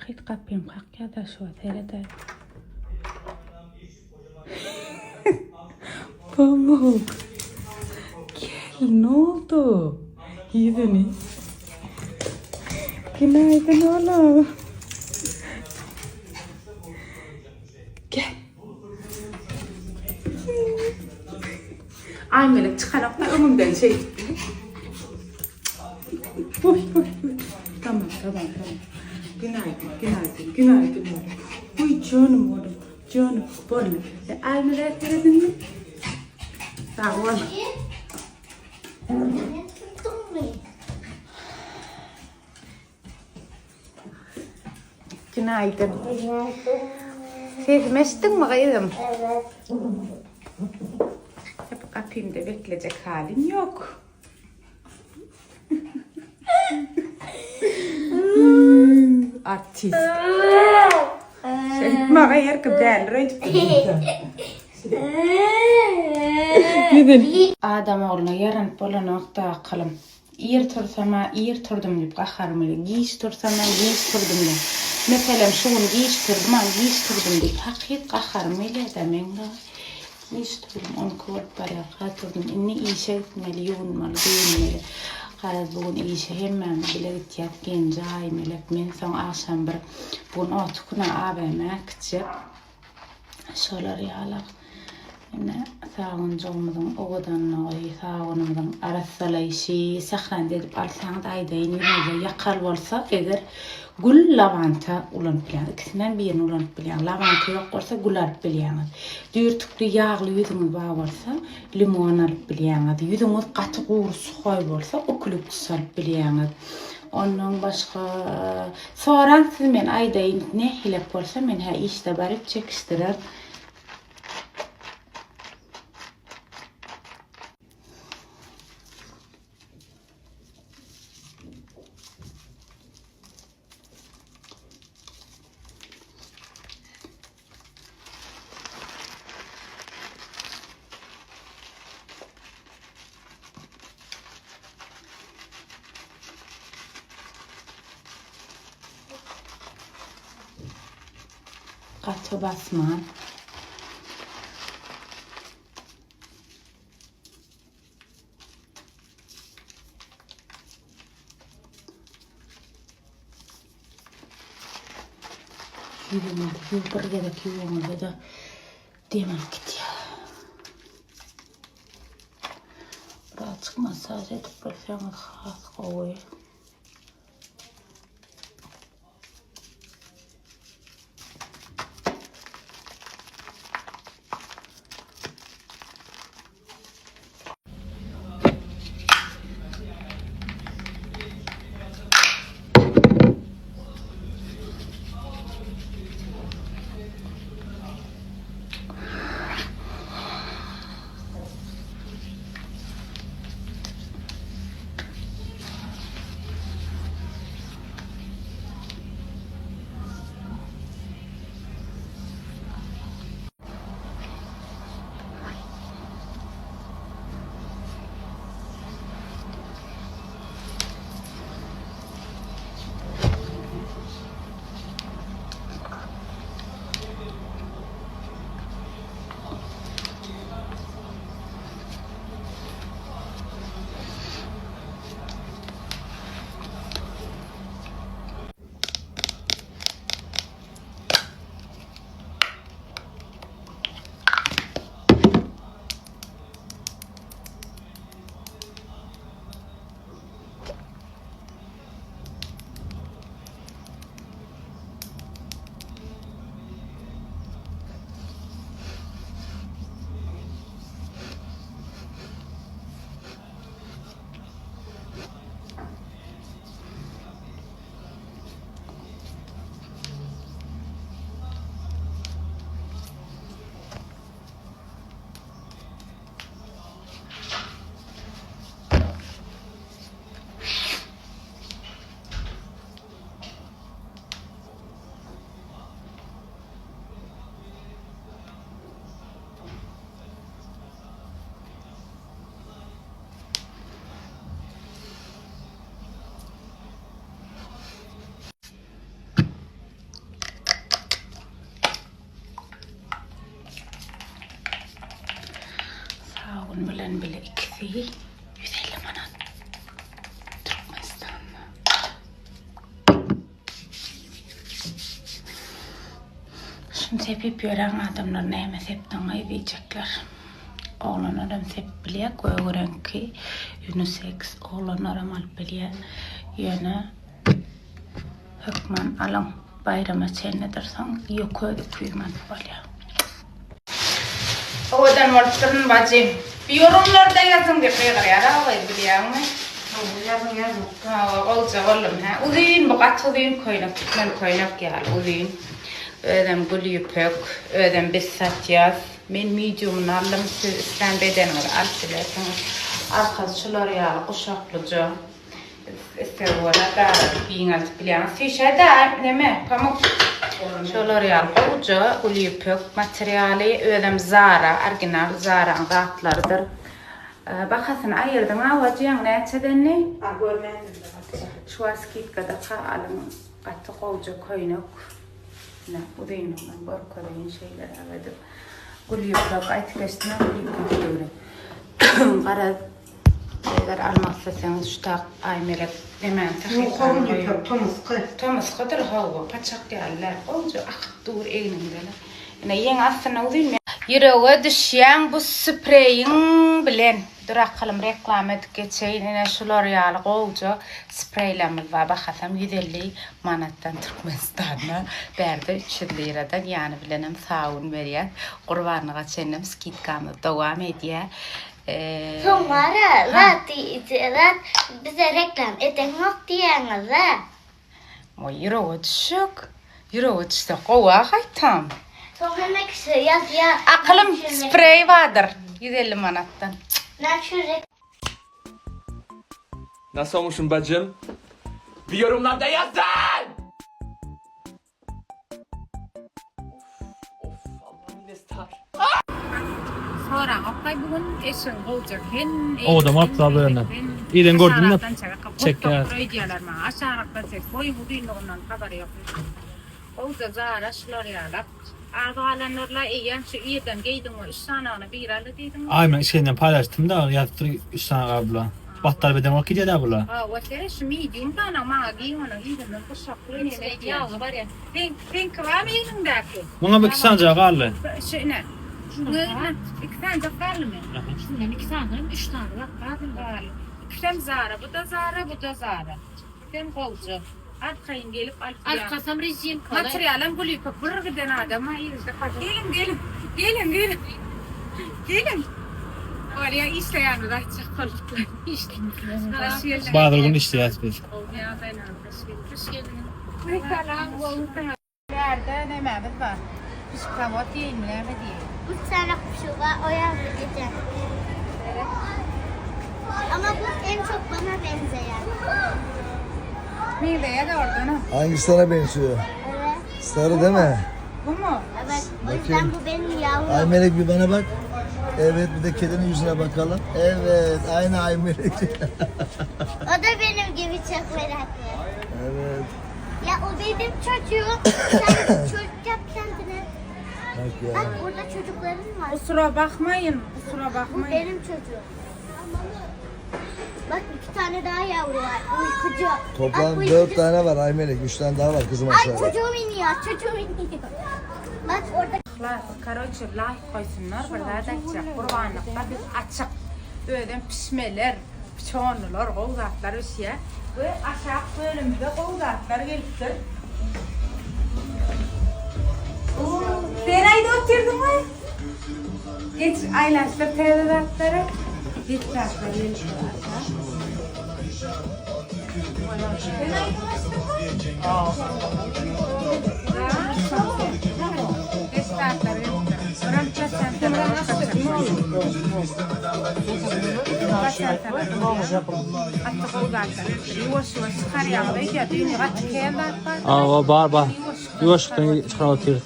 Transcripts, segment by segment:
Hakyt gapym kakýada şu seredä. Pamuk. Gel ne oldu? Ýüzüni. Günaydın oğlum. Gel. Aýmelek çykanokda öňümden şey. Oy oy oy. Tamam tamam tamam. Günaydın günaydın günaydın oğlum. Uy canım oğlum canım bolma. E, Aymelek seredin mi? Sag ol. Günaydın. Günaydın. Sesimi eşitdiňmi gyzym? Evet. Hep gapymda beklejek halim yok. Artist. Şey, maňa her kim däldir öýdüp. Adam ogluna ýaranyp bolanok-da akylym. Ir tursam-a ir turdum diýip gaharym gelýär. Giç tursam-a giç turdum diýip. Meselem, şu gün giç turdum-a giç turdum diýip hakyt gaharym gelýär-dä meň-de. Giç turdum, on iki bolup barýarka turdum. Indi işe gitmeli, ýuwunmaly, geýinmeli. Garaz, bu gün işe hemmämiz bile gitýäs. Genje, Aýmelek, men soň agşam bir bu gün Otukuna AWM-ä gitjek. Şolar ýalak. Ine, sabynjygymyzyň owadanlygy, sabynymyzyň arassalaýşy, sahranda edip alsaňyz aýdaýyn, ýüzüňize ýakar bolsa, eger gül lawanta ulanyp bilýäňiz. Ikisinden birini ulanyp bilýäňiz. Lawanta ýok bolsa gül alyp bilýäňiz. Düýrtükli ýagly ýüzüňiz bar bolsa, limon alyp bilýäňiz. Ýüzüňiz gaty gury suhoý bolsa, ukuliptus alyp bilýäňiz. Ondan başga Soraň siz men aýdaýyn nähilek bolsa men hä işde baryp çekişdirer. Gaty basman. Ýüzüňizi ýuw, bir gezek ýuwaňyzda-da dem alyp gidýär. Birazjyk massaž edip bilseňiz has gowy. Bahasy 150 manat. Türkmenistanda. Şuny sepip ýören adamlar näme sepdiňaý diýjekler. Oglanlaram sepip bilýär, gök reňki unisex oglanlaram alyp bilýär. Ýöne hökman alyň. Baýrama çenlidir soň ýeke 200 manat bolýar. Owadan bolupdyryn bajym. Bir ýorumlarda ýazyň diýip gygyrýar a gyz bilýäňmi? Hawa ýazyň ýazyň. Hawa olja boldum hä. Uzyn bu gaty uzyn köýnek türkmen köýnek ýaly uzyn. Özem gül ýüpek, özem biz satýas. Men mediumyny aldym siz islän bedeniňizi alyp bilersiňiz. Arkasy şular ýaly guşaklyja. Isleg görä daralyp giňeltip bilýäňiz. Süýşä-dä, neme, pamuk. Şolar ýaly gowuja gül ýüpek materialy, özem Zara, original Zaraň zatlarydyr. Bahasyny aýyrdyň awajyň näçedenni? A görmändim-de bakja. Şu wagt skidkadaka alyň, gaty gowuja köýnek. Ine, uzynlygynam görkezeýin şeýleräk edip. Gül ýüpek, aýtyp geçdim-ä gül ýüpekdigini. Garaz. Eger almak isleseňiz şu tak Aýmelek nemäni sahypany Ýok, ýüpek tomusky. Tomuskydyr hawa, paçak ýaly däl. Gowja akyp dur egniňde. Ine ýeňi aslynda uzyn. Ýürege düşýäň bu spreýiň bilen. Dur akylym reklama edip geçeýin. Ine şular ýaly gowja spreýlerimiz bar. Bahasam 150 manatdan Türkmenistanda. Bärde 300 liradan ýany bilenem sabun berýär. Gurbanlyga çenlem skidkamyz dowam edýär. Soň bara zat zat bize reklam edeňok diýýäňiz-dä. Oý ýürege düşjek. Ýürege düşse gowy-a gaýtam. Soň hemme kişi ýazýa. Akylym spreý bardyr 150 manatdan. Näme üçin rek. Nasıl olmuşum bacım? Bir yorumlarda yazın! Soraňokgaý bu gün eşigiň gowjak hen Owadan bolupdyr bu ýerden. Irden gördüm-de çekýär. Öýdýärler maňa aşagrakdan çek boýuň uzynlygyndan habary ýok. Gowja jara şular ýalak. Az galanlarla eýýäm şu irden geýdiň we üç sanagyny biri aldy diýdiňmi? Aý men işgenden paýlaşdym-da ýazypdyr üç sany gabla. Batdar beden bolup gidýär-dä bular. Hawa seret şu medium sanagy maňa giý onuň yzyndan guşakly neme edýär. Barýar. Seň seňki barmy egniňdäki? Muňa bir iki sanyja galdy. Şu ine. Şuňa ine iki sanyjak galdymy? Şundan iki sany, üç sany bak galdy. Galdy. Ikisem Zara, bu-da Zara, bu-da Zara. Ikisem gowja. Arkaýyn gelip alyp bilýäň. Arkasam rezinkaly. Materialam gül ýüpek. Bir giden adama yzda Geliň, geliň. Geliň, geliň. Geliň. Bolýa işleýänimizi aýtjak bolduk. Işleýän. Bazar güni işleýäs biz. Hoş geldiňiz. Salam, gowusyňyz? Bärde nämämiz bar? Pişik zawod diýeýinmi, näme diýeýin? Üç sany kuşu bar, o ýazdy ejem. Ama bu en çok bana benzeyen. Meňzeýär dogrudanam. Hangisi sana benziyor? Evet. Sarı değil mi? Bu mu? Evet. O yüzden bu benim yavrum. Aymelek bir bana bak. Evet bir de kedinin yüzüne bakalım. Evet aynı Aymelek. O da benim gibi çok meraklı. evet. Ya o benim çocuğum. Sen çocuk yap kendine. Bak ya. Bak burada çocukların var. Kusura bakmayın, kusura Bu bakmayın. benim çocuğum. Bak iki tane daha yavru var. Uykucu. Bak, Toplam bu dört uykucu. tane var Aymelek. Üç tane daha var kızım Ay aşağıda. çocuğum iniyor. Çocuğum iniyor. Bak orada Karoçe like goýsunlar, bir zat aýtjak. Gurbanlykda biz açyk. Özem pişmeler, piçonlular, gowy zatlar bişýär. We aşak bölümde gowy zatlar gelipdir. Sen aýdyp otyrdyňmy? Geç aýlaşdyr täze zatlary. Geç zatlar gelipdir aşak. Sen aýdyp açdyňmy? Geç zatlar gelipdir. Buram Awa bar bar. Ýuwaşlykdan çykaryp otyrys.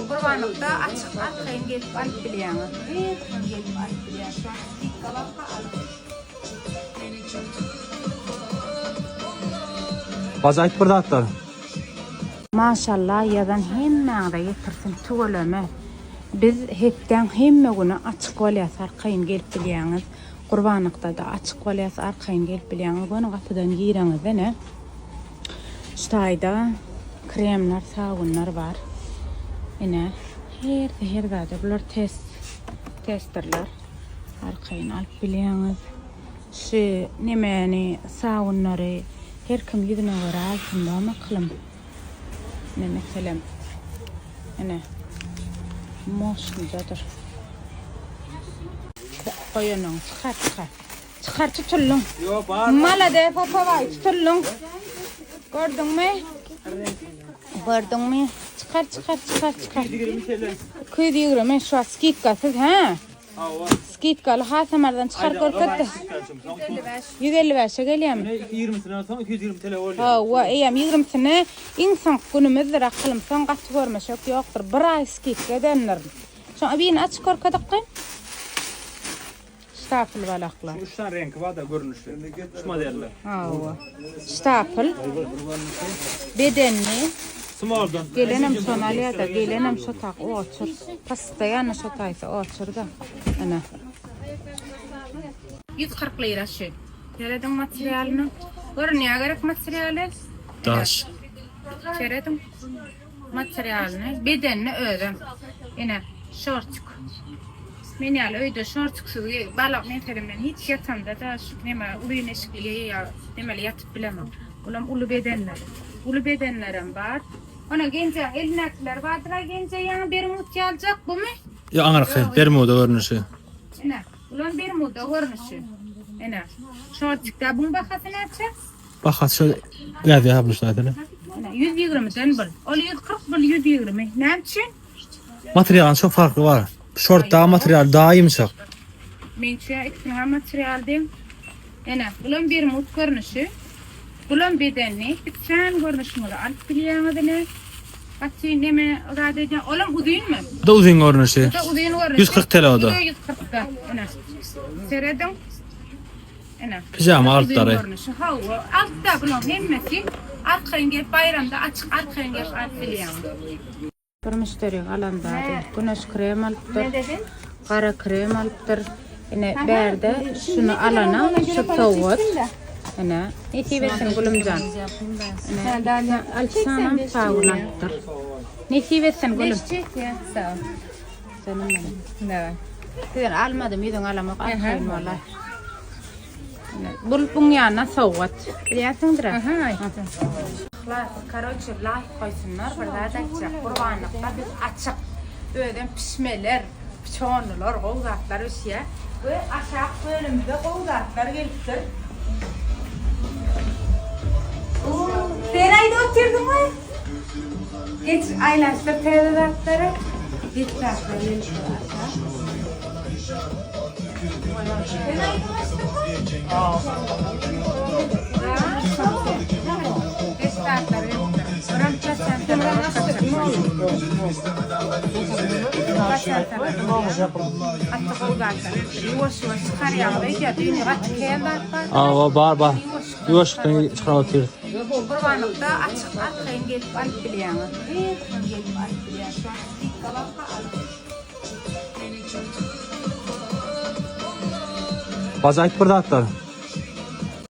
Gurbanlykda açyk arkaýyn gelip alyp bilýäňiz. Her gün gelip alyp bilýäňiz. Şu wagt skidka barka alyň. Bajy aýt bir zatlar. Maşallah ýazan hemmäňize ýetirsin tüweleme. Biz hepdäň hemme güni açyk bolýas arkaýyn gelip bilýäňiz. Gurbanlykda-da açyk bolýas arkaýyn gelip bilýäňiz. Göni gapydan gireňizde ne şu taýda kremler, sabunlar bar. Ine hersi her zada bular test testerler. Arkaýyn alyp bilýäňiz. Şu nemeni sabunlary her kim ýüzüne görä alsyn dogmy akylym. Ine meselem ine moşnyjadyr. Goýanyň çykar çykar. Çykar tutuldyň. Ýo bar. Malades Atabaý tutuldyň. Gördüňmi? Gördüňmi? Çykar çykar çykar çykar. 220 TL. 220 şu skidkasyz hä? Hawa. Skidkaly hasam arzan çykar görkezdi. 155-e gelýärmi? 20-sinden soň 220 TL bolýar. Hawa, eýýäm 20-sine iň soňky günümizdir akylym. Soň gaty görmeşek ýokdur. Bir aý skidka edendir. Şoň birini açyp görkezdik. Ştapl balaklar. Üç tane reňki bar da görnüşli. Şu modelde. Hawa. Ştapl. Bedenli. Small'dan. Gelenem şony alýar-da, gelenem şo tak oçur. Postoýanno şo taýsa oçur-da. Ene. 140 lira şu. Serediň materialyny. Görünýär gerek materialy. Daş. Serediň materialyny, bedenini özem. Ene, şorçuk. Men ýaly öýde şorçuksyz balak meselem men hiç ýatamda-da şu neme uzyn eşikli ýa nemeli ýatyp bilemok. Bulam uly bedenler. Uly bedenlerem bar. Ona genje elindäkiler bardyr-a genje ýaňy bermud ýaljak bumy? Ýa aňyrky bermuda görnüşi. Ine, bulam bermuda görnüşi. Ine, şorçukda buň bahasy näçe? Bahasy şo ýazýar ablyş zaten. Ine, 120-den bul. Ol 140 bul 120. Näme üçin? Materialyň çok farky bar. Şort daha material daha ýumşak. Meňçe ikisiniň hem materialy deň. Ine, bulam bermud görnüşi. Bulam bedenli. Islän görnüşiňizi alyp bilýäňiz ine. Gaty neme zat edýän. Olam uzynmy? Bu da uzyn görnüşi. Bu da uzyn görnüşi. 140 TL o da. Bu da 140 da. Ine. Serediň. Ine. Pijama Uzyn altlary. görnüşi. Hawa, altda bulaň hemmesi. Arkaýyn gelip baýramda açyk arkaýyn gelip alyp bilýäňiz. Bir müşderi galan zady güneş krem alypdyr, gara krem alypdyr. Ine bärde şuny alana şu sowgat. Ine nesip etsin gülümjan. Ine alsanam sabun alypdyr. Nesip etsin gülüm. Sağ ol. Canım benim. Sizden almadym ýüzüň alamok arkaýyn bola. Bul buň ýanyna sowgat. Bilýärsiňdir. Aha, aýtdym. Yhlas, karoçe laýk goýsunlar, bir zat aýtjak. Gurbanlykda biz açyk. Özem pişmeler, pçonlylar, gowy zatlar bişýär. We aşak bölümde gowy zatlar gelipdir. Uuu, sen aýdyp otyrdyňmy? Geç aýlaşdyr täze zatlary. Geç zatlar gelipdir aşak. Sen aýdym açdyňmy? Geç zatlar gelipdir. Oram Gaty gowy zatlar gelipdir. Ýuwaş-ýuwaş çykarýaňyz öýdýär. Düýn gaty kän zat bar. Awa bar bar. Ýuwaşlykdan çykaryp otyrys. Gurbanlykda açyk arkaýyn gelip alyp bilýäňiz. Her kim gelip alyp bilýär. Şu wagt skidka barka alyp. Bajy aýt bir zatlar.